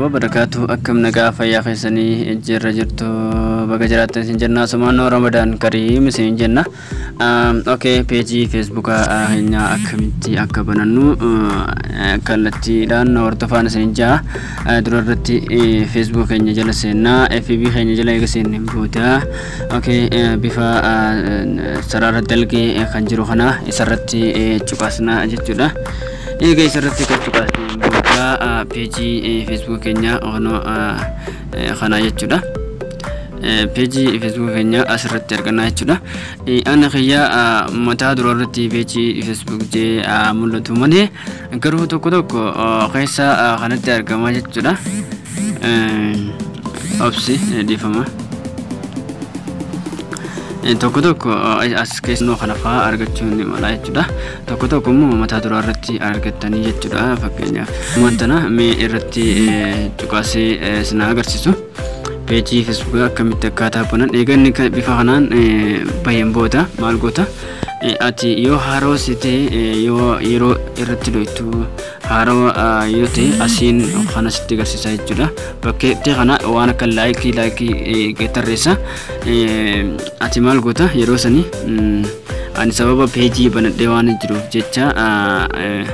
Wabarakaatu akkam nagaa fayyaa keessanii jirra jirtu baga jiraattan isin jenna sumaannoo Ramadaan Kariim isin jenna. Okay, peejii Feesbuukaa keenya akkamitti akka banannu kallattiidhaan hordofaan isin ja'a. Dura irratti Feesbuuk keenya jala seennaa, FB keenya jala eega seenneen booda okay, bifa sarara dalgee kan jiru kana isarratti cuqaasna jechuudha. Eega isarratti kan cuqaasneen booda peejii Feesbuuk keenya kana jechuudha. Peejii Feesbuuk keenya asirratti arganna jechuudha. Ana kiyya mataa dura irratti peejii Feesbuuk jee mul'atu malee garuu tokko tokko keessa kanatti argama jechuudha. Obsi dhiifama. Tokko tokko as keessanoo kana fa'aa argachuun ni mala jechuudha. Tokko tokko immoo mataa duraa irratti argattanii jechuudha. Fakkeenyaaf wanta mee irratti cuqaasee isin agarsiisu. Peejii Feesbuuk akkamitti akkaataa banan eega inni bifa kanaan baheen booda maal goota? Ati yoo haaroo si ta'e yoo yeroo irratti dhoytu haaroo yoo ta'e asiin kana sitti agarsiisa jechuudha. Bakkeetti kana waan akka laayikii laayikii tarreessa. Ati maal goota yeroo sanii ani sababa peejii banadhee waan jiruuf jecha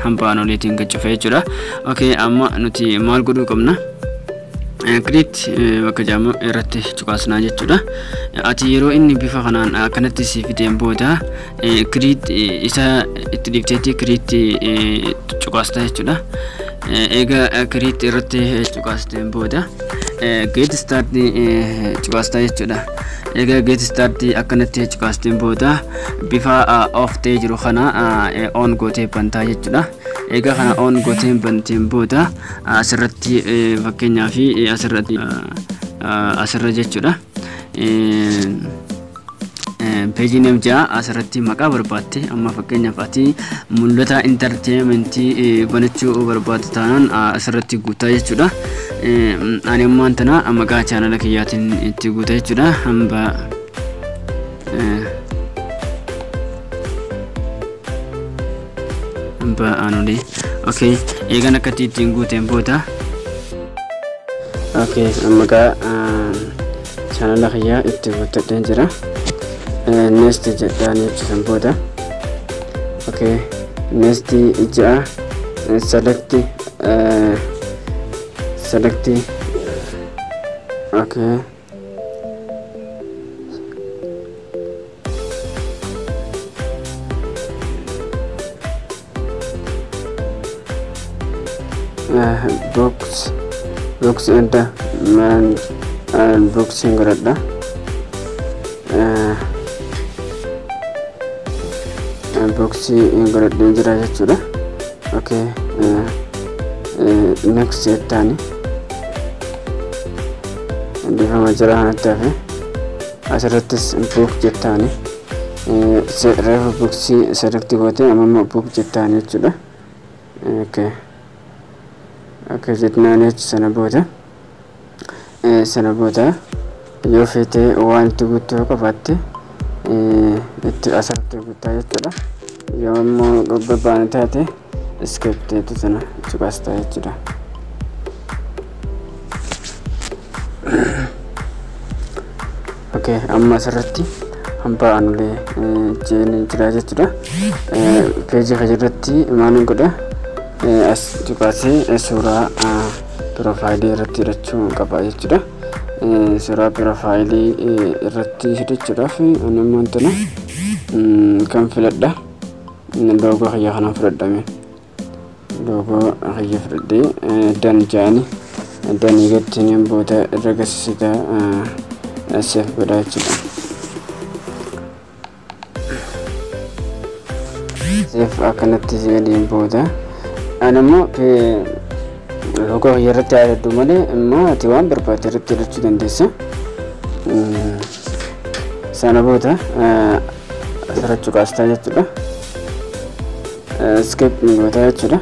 hambaan oliitiin gad cufe jechuudha. Okay, amma nuti maal godhuu qabna? Create bakka jedhamu irratti cuqaasnaa jechuudha. Ati yeroo inni bifa kanaan akkanatti si fideen booda create isa itti dhiifteetti create cuqaasta jechuudha. Egaa create irratti cuqaasteen booda get start cuqaasta jechuudha. Egaa get start akkanatti cuqaasteen booda bifa off ta'ee jiru kana on gootee bantaa jechuudha. Egaa kana on gootee banteen booda asirratti fakkeenyaaf asirratti asirra jechuudha. Peejii name ja'a asirratti maqaa barbaatte amma fakkeenyaaf ati mul'ata entertainmentii banachuu barbaaddu taanaan asirratti guutaa jechuudha. Ani ammaan tana maqaa chaanala kiyyaatiin itti guuta jechuudha. Hamba hamba aanolee. Okay, eegan akkatti ittiin guuteen booda okay, maqaa chaanala kiyyaa itti guuttadheen jira. Next jedhaan jechuun booda okay, next ja'a select select okay, books books and man and books godhadha. Boxii godhadhee jira jechuudha. Okay, next jettaani dhiifama jira kanatti hafe asirrattis book jettaani reefu boxii select goote amma immoo book jettaani jechuudha. Okay, okay jennaan jechu sana booda yoo feete waan itti guutuu qabaatte itti asirratti guutaa jechuudha. Yoo immoo barbaanne taate skip ta'etu sana cuqaasta jechuudha. Okay, amma asirratti hambaa anulee jeen jira jechuudha. Peejii kana irratti maal godha? As cuqaasee suuraa piroofaayilii irratti hidhachuu qaba jechuudha. Suuraa piroofaayilii irratti hidhachuudhaaf ani ammaan tana kan filadha. Loogoo kiyya kanaan filadhame. Loogoo kiyya filadhee dan jaani danii gattiin booda irra gasisitaa seef godha jechuudha. Seef akkanatti jedheen booda ani immoo loogoo kiyya irratti haa malee immoo ati waan barbaadde irratti hidhachuu dandeessa. Sana booda asirratti cuqaastaa jechuudha. Skip goota jechuudha.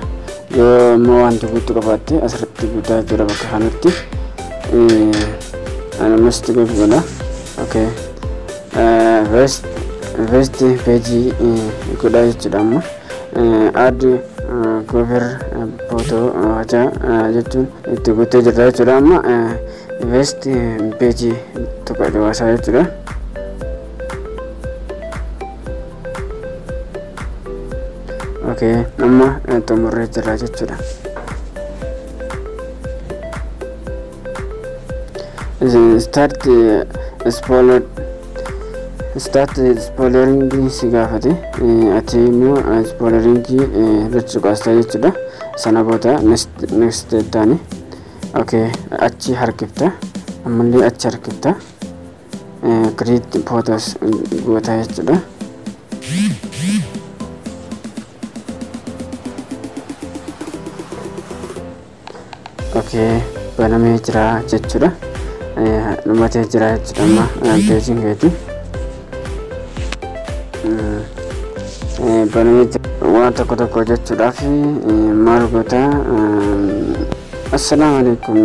Yoo immoo wanti guutuu qabaatte asirratti guutaa jechuudha bakka kanatti. Ani immoo sitti godha. Okay. First page godha jechuudha amma. Add cover photo haja jechuun itti guutee jirta jechuudha. Amma next page tokko dhawaasaa jechuudha. Okay, amma xumurree jira jechuudha. Start spoiler, start spoilering si gaafate, ati immoo spoilering irratti cuqaasta jechuudha. Sana booda next taani. Okay, achi harkifta, ammallee achi harkifta, create photos goota jechuudha. Okay, banamee jira jechuudha. Dhumatee jira jechuudha. Amma peejiin keeti banamee jira. Waan tokko tokko jechuudhaaf maal goota? Assalaamu alaikum.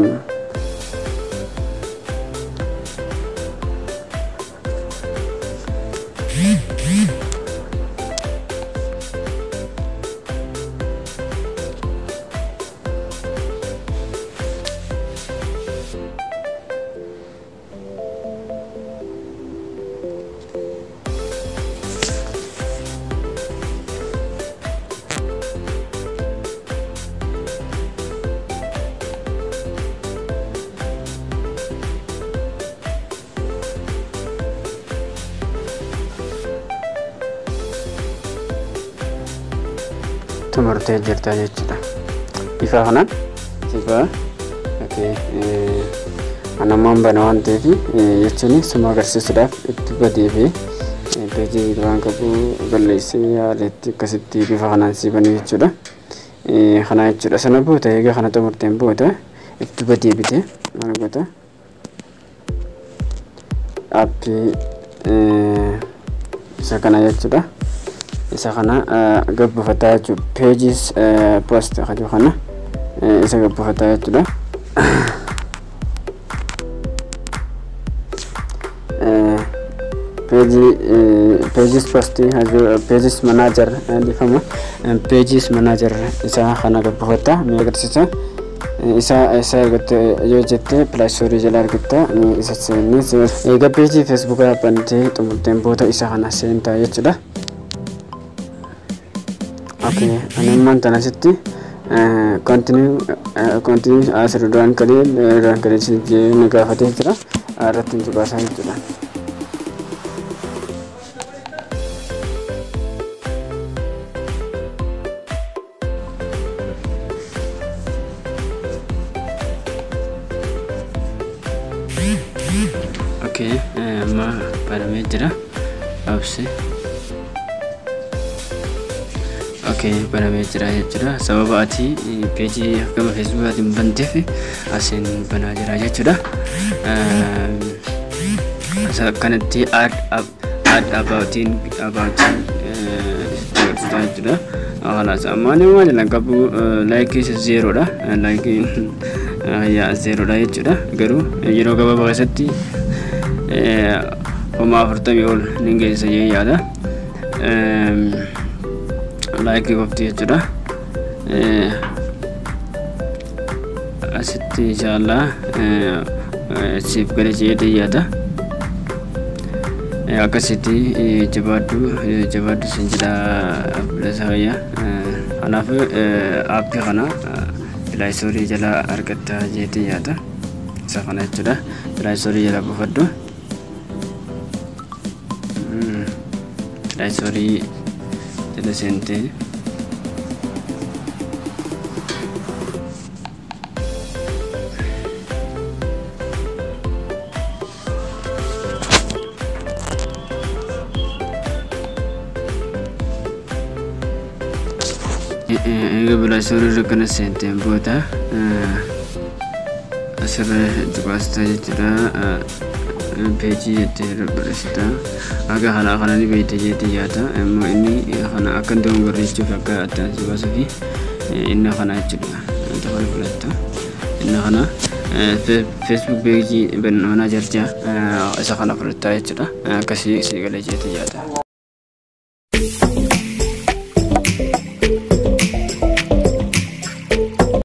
Xumurtee jirta jechuudha. Bifa kanaan sifa. Okay, anammaan bana waan ta'eef jechuun suma agarsiisuudhaaf itti badee fi peejii waan qabu balleessee yaaletti akkasitti bifa kanaan si banu jechuudha. Kana jechuudha. Sana booda egaa kana xumurteen booda itti badee bite maal goota? Aappii isa kana jechuudha. Isa kana gabbufataa jechuudha. Pages post kan kana isa gabbufataa jechuudha. Pages post, pages manager dhifama, pages manager isa kana gabbufataa mi agarsiisa. Isa argatte yoo jette Play Store jala argatta. Isa seennee egaa peejii Facebookaa bantee xumurteen booda isa kana seentaa jechuudha. Okay, ani ammaan tana asitti continue as Ridwaan Kaliil, Ridwaan Kaliil na gaafatee jira, irratti hin cubaasaa jechuudha. Okay, amma banamee jira. Obsi. Okay, banamee jira jechuudha. Sababa ati peejii gama Facebookaatiin banteef asiin banaa jira jechuudha. Kanatti add aboutiin agarsiisa jechuudha. Kanaas amma ani waan jedhan qabu, laayikii zeeroodha. Laayikiin yaa zeeroodha jechuudha. Garuu yeroo gabaabaa keessatti 40,000 ol ni geessa jee yaada. Laayikii qofti jechuudha. Asitti inshallah siif gale jedhee yaada. Akkasitti jabaadhu jabaadhu sin jedha bilisa wayyaa. Kanaaf aappii kana Play Store jala argatta jedhee yaada. Isa kana jechuudha. Play Store jala buufadhu. Play Store jala seentee eega Play Store irra kana seenteen booda asirra cuqaasta jechuudha. Peejii jettee barreessita. Akka kana kana ni beekte jettee yaada. Immoo inni kana akka hin dogongorre jechuuf akka addaan si baasuu fi inni kana jechuudha. Wanta kana fudhatta. Inni kana Facebook peejii manager isa kana fudhatta jechuudha. Akkasii si galee jettee yaada.